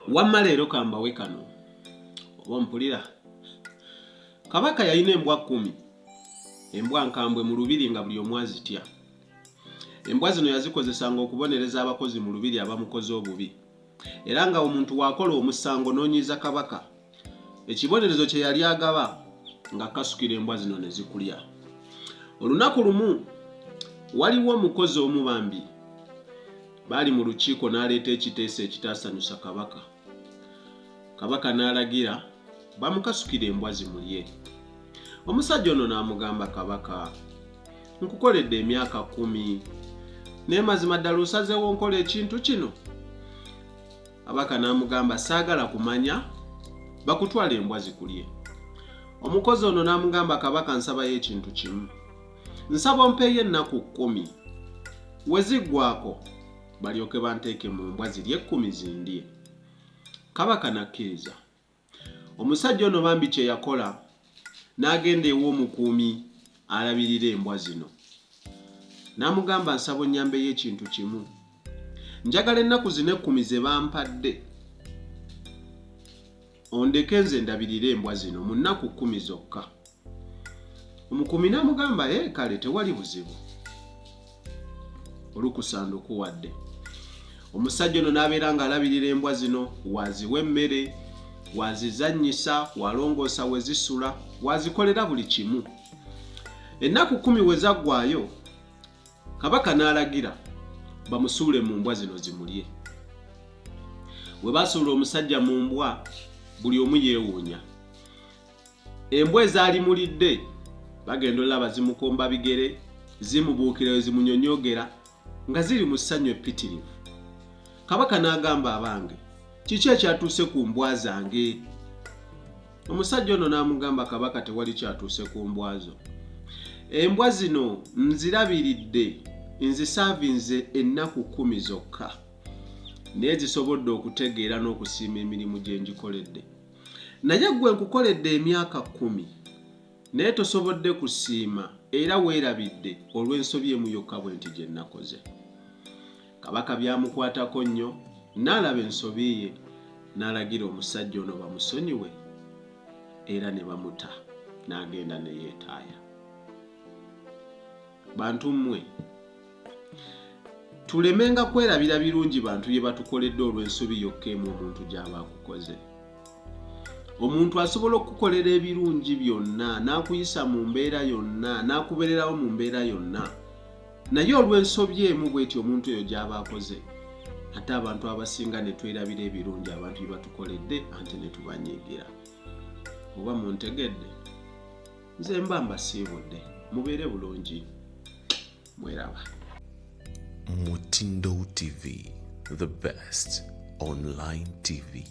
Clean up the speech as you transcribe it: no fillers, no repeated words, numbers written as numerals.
Wamma leero kambawe kano oba ompulira. Kabaka yalina embwa kkumi, embwa nkambwe mu lubiri nga buli omu azitya. Embwa zino yazikozesanga okubonereza abakozi mu lubiri abamukoze obubi. Era nga omuntu waakola omusango n'onyiiza kabaka, ekibonerezo kye yali agaba nga kasukira embwa zino ne zikulya. Olunaku lumu waliwo omukozi omu bambi Baali mu lukiiko n'aleeta ekiteeso ekitaasanyusa Kabaka. Kabaka n'alagira bamukasukire embwa zimulye. Omusajja ono n'amugamba Kabaka, nkukoledde emyaka kkumi, naye mazima ddala osazeewo nkola ekintu kino? Kabaka n'amugamba, saagala kumanya, bakutwala embwa zikulye. Omukozi ono n'amugamba Kabaka, nsabayo ekintu kimu. Nsaba ompeeyo ennaku kkumi, we ziggwaako balyoke banteeke mu mbwa ziri ekkumi zindye. Kabaka n'akkiriza. Omusajja ono bambi kye yakola n'agenda ew'omukuumi alabirira embwa zino. N'amugamba nsaba onnyambeyo ekintu kimu. Njagala ennaku zino ekkumi ze bampadde ondeke nze ndabirire embwa zino mu nnaku kkumi zokka. Omukuumi n'amugamba ee kale tewali buzibu olukusa ndukuwadde. Omusajja ono n'abeera ng'alabirira embwa zino, waaziwa emmere, waazizannyisa, waalongoosa we zisula, waazikolera buli kimu. Ennaku kkumi we zaggwaayo, Kabaka n'alagira bamusuule mu mbwa zino zimulye. We baasuula omusajja mu mbwa, buli omu yeewuunya. Embwa ezaalimulidde bagenda olaba zimukomba bigere, zimubuukira we zimunyonyoogera nga ziri mu ssanyu eppitirivu. Kabaka n'agamba abange, kiki ekyatuuse ku mbwa zange? Omusajja ono n'amugamba Kabaka tewali kyatuuse ku mbwa zo. Embwa zino nzirabiridde, nzisaavinze ennaku kkumi zokka, naye zisobodde okutegeera n'okusiima emirimu gye ngikoledde. Naye ggwe nkukoledde emyaka kkumi, naye tosobodde kusiima era weerabidde olw'ensobi emu yokka bwenti gye nnakoze. Kabaka byamukwatako nnyo n'alaba ensobi ye n'alagira omusajja ono bamusonyiwe era ne bamuta n'agenda ne yeetaaya. Bantu mmwe tulemenga kwerabira birungi bantu bye batukoledde olw'ensobi yokka emu omuntu gy'aba akukoze. Omuntu asobola okukukolera ebirungi byonna n'akuyisa mu mbeera yonna n'akubeererawo mu mbeera yonna naye olw'ensobi emu bw'etyo omuntu oyo gy'aba akoze ate abantu abasinga ne twerabira ebirungi abantu bye batukoledde ante ne tubanyiigira. Oba muntegedde? Nze mba mbasiibudde, mubeere bulungi, mweraba. Mutindo TV, the best online TV.